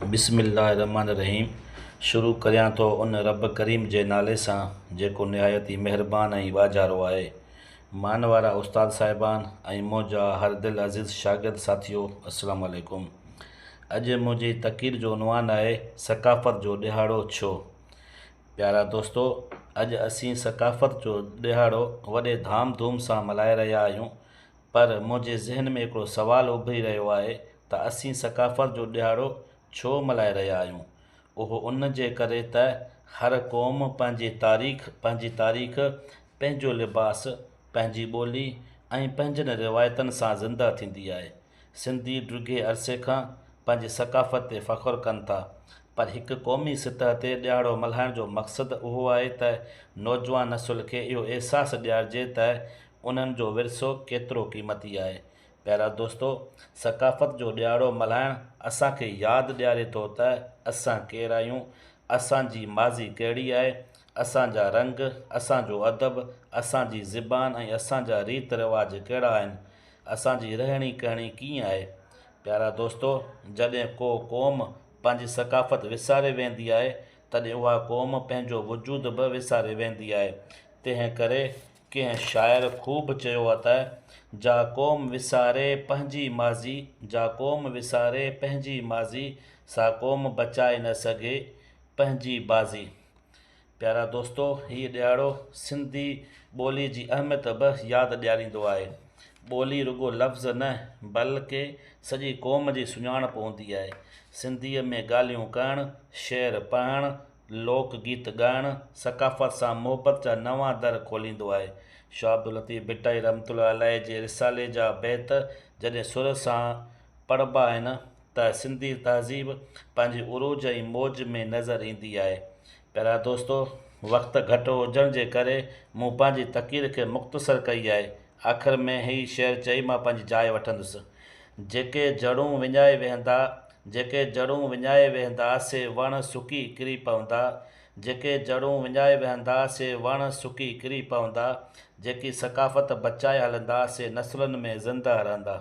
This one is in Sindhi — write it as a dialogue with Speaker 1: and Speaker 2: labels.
Speaker 1: بسم الله الرحمٰن الرحيم شروع ڪريان ٿو ان رب ڪريم جي نالي سان جيڪو نهايت ئي مهربان ۽ ٻاجهارو آهي. مان وارا استاد صاحبان ۽ منهنجا هر دل عزيز شاگرد ساٿيو السلام عليڪم. اڄ منهنجي تقرير جو عنوان آهي ثقافت جو ڏهاڙو ڇو؟ پيارا دوستو اڄ اسين ثقافت جو ڏهاڙو وڏي ڌام ڌوم سان ملهائي رهيا آهيون پر منهنجي ذهن ۾ هڪڙو سوال اڀري رهيو آهي ته اسين ثقافت جو ڏهاڙو ڇو ملهائي رهيا آهيون؟ اهو ان جي ڪري ته هر قوم پنهنجي تاريخ، پنهنجي تاريخ، پنهنجو لباس، پنهنجي ٻولي ۽ پنهنجن روايتن سان زنده ٿيندي آهي. سنڌي ڊگهي عرصي کان پنهنجي ثقافت تي فخر ڪن ٿا پر هڪ قومي سطح تي ڏهاڙو ملهائڻ جو مقصد اهو آهي ته نوجوان نسل کي اهو احساس ڏيارجي ته انهن جو ورثو ڪيترو قيمتي آهي. پيارا دوستو! ثقافت جو ڏهاڙو ملهائڻ اسان کي ياد ڏياري ٿو ته اسان ڪير آهيون، اسان جي ماضي ڪهڙي آهي، اسان جا رنگ، اسان جو ادب، اسان جي زبان ۽ اسان جا ريت رواج ڪهڙا آهن، اسان جي رهڻي ڪهڻي ڪيئن آهي. پيارا دوستو! جڏهن ڪو قوم پنهنجي ثقافت وساري ويندي آهي، تڏهن اها قوم پنهنجو وجود به وساري ويندي آهي. تنهن ڪري ڪنهن شاعر خوب چيو آ ته، جا قوم وساري پنهنجي ماضي، جا قوم وساري پنهنجي ماضي، سا قوم بچائي نه سگهي پنهنجي بازي. پيارا دوستو هيء ڏهاڙو سنڌي ٻوليء جي اهميت به ياد ڏياريندو آهي. ٻولي رڳو لفظ نه بلڪه سڄي قوم جي سڃاڻپ هوندي آهي. سنڌيء ۾ ڳالهيون ڪرڻ، شعر پڙهڻ، لوڪ گيت ڳائڻ ثقافت سان محبت جا نوان در کوليندو آهي. شاهه عبداللطيف ڀٽائي رحمة الله عليه جي رسالي جا بيت جڏهن سر سان پڙهبا آهن ته سنڌي تهذيب پنهنجي عروج ۽ موج ۾ نظر ايندي آهي. پيارا دوستو! وقت گهٽ هجڻ جي ڪري مون پنهنجي تقرير کي مختصر ڪئي آهي. آخر ۾ هي شعر چئي مان پنهنجي جاء وٺندس. جيڪي جڙون وڃائي ويهندا، جيڪي جڙون وڃائي ويهندا، سي وڻ سڪي ڪري پوندا. جيڪي جڙون وڃائي ويهندا، سي وڻ سڪي ڪري پوندا. جيڪي ثقافت بچائي هلندا، سي نسلن ۾ زنده رهندا.